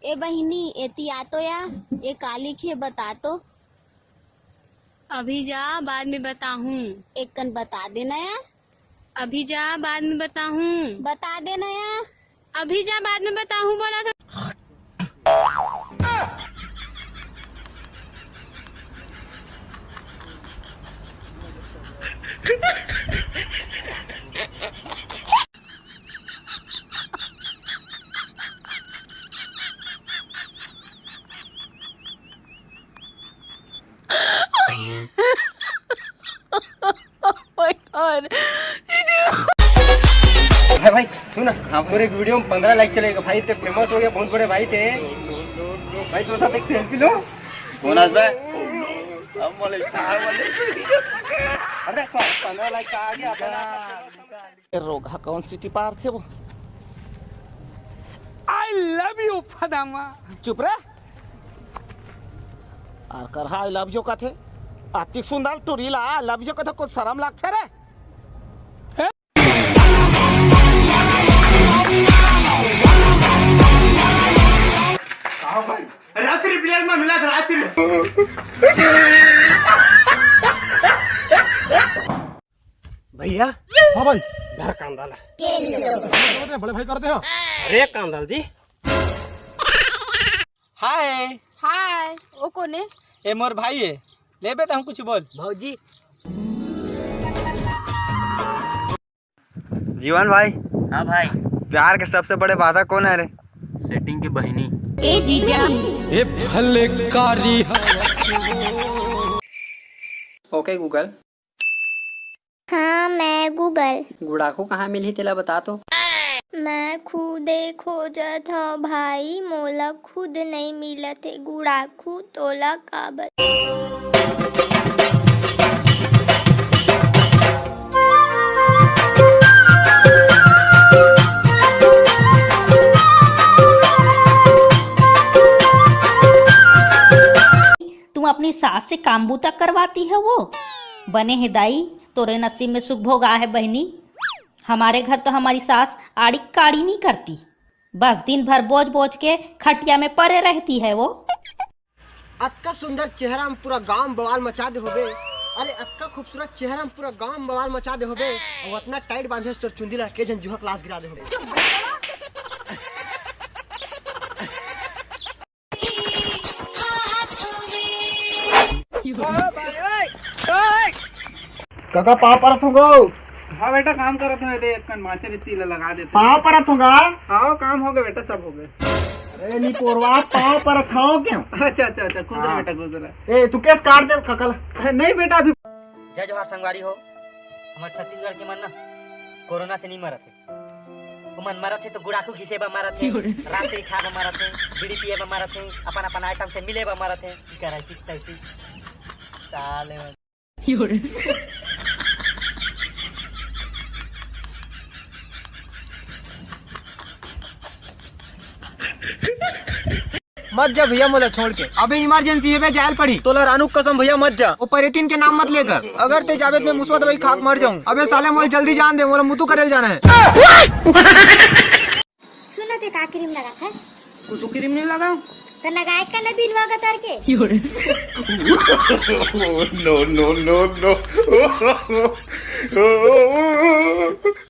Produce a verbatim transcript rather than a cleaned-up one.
ए बहिनी, एती आ तो या, ए का लिखे बता तो। अभी जा, बाद में बताहूँ। एक कन बता देना या। अभी जा, बाद में बताहूँ। बता देना या। अभी जा, बाद में बताहूँ बोला था। Oh my God. भाई, भाई, सुन ना, हाँ, तोरे एक वीडियो में पंद्रह लाइक चलेगा भाई, ते फेमस हो गया, बहुत बड़े भाई ते। भाई, तोरे साथ एक सेल्फी लो। कौन आज बे? हम बोले, साहब बोले। अरे, सर, पंद्रह लाइक का आ गया, अपना ये रोगहा कौन सी टिपार थे वो? I love you, फदामा। चुप रे। आर करहा I love you कथे। अतिक सुंदर टुरी ला I love you कथे, कुछ शरम लागथे रे? हाँ भाई, राशि रिप्लेस में मिला था, राशि। भैया। हाँ भाई। घर कांदा ला। अरे बड़े भाई करते हो। अरे कांदल जी। हाय। हाय। ओ कोने? ए मोर भाई है। ले बेटा हम कुछ बोल। भौजी। जीवन भाई। हाँ भाई। प्यार के सबसे बड़े बाधा कौन है रे? सेटिंग के बहिनी। ए जीजा। ए भले कारी। ओके गूगल। हाँ, मैं गूगल। गुड़ाखू कहाँ मिलही तेला बता तो। मैं खुदे खोजत हव भाई, मोला खुद नइ मिलत हे गुड़ाखू, तोला का बता। तुम अपनी सास से काम बूता करवाती है वो? बने हे दाई, तोरे नसीब में सुख भोग आहे बहिनी। हमारे घर तो हमारी सास आड़ी काड़ी नहीं करती, बस दिन भर बोझ बोझ के खटिया में परे रहती है वो। अतका सुंदर चेहरा में पूरा गांव बवाल मचा दे होबे। अरे अतका खूबसूरत चेहरा में पूरा गांव बवाल मचा दे होबे। अउ अतना टाइट बांधे तोर चुंदी ला के झन जुहा क्लास गिरा दे होबे। काका पाँव परत हूँ गो। हाँ बेटा, काम करत हूँ, दे एक कन माचे रित्ती ला लगा देते। पाँव परत हूँ गा। हाँ, काम हो गए बेटा, सब हो गए। अरे नी पोरवा, पाँव परत हूँ क्यों? अच्छा अच्छा अच्छा, खुश रह हाँ। बेटा, खुश रह। ए तू केस काट दे काका ला। नहीं बेटा, अभी। जय जोहार संगवारी हो, हमारे छत्तीसगढ़ के मन ना कोरोना से नहीं मरत हे। ओमन मरत हे तो गुड़ाखू घिसे बर मरत हे, रात्रि खा बर मरत हे, बीड़ी पिए बर मरत हे, अपन अपन आइटम से मिले बर मरत हे। की करे, की तैसी। साले मन। मत जा भैया मोला छोड़ के। अबे इमरजेंसी हे बे, जायल पड़ी। तोला रानू कसम भैया मत जा। वो परेतिन के नाम मत लेकर। अगर ते जाबे त मैं मुसवा दवाई खाक मर जाऊं। अबे साले मोला जल्दी जान दे, मोला मुतु करे ल जाना है। सुन ना, ते का क्रीम लगाथस? कुछ क्रीम नहीं लगाओ। त नगाय का न बिनवा गतर के। No, no, no, no।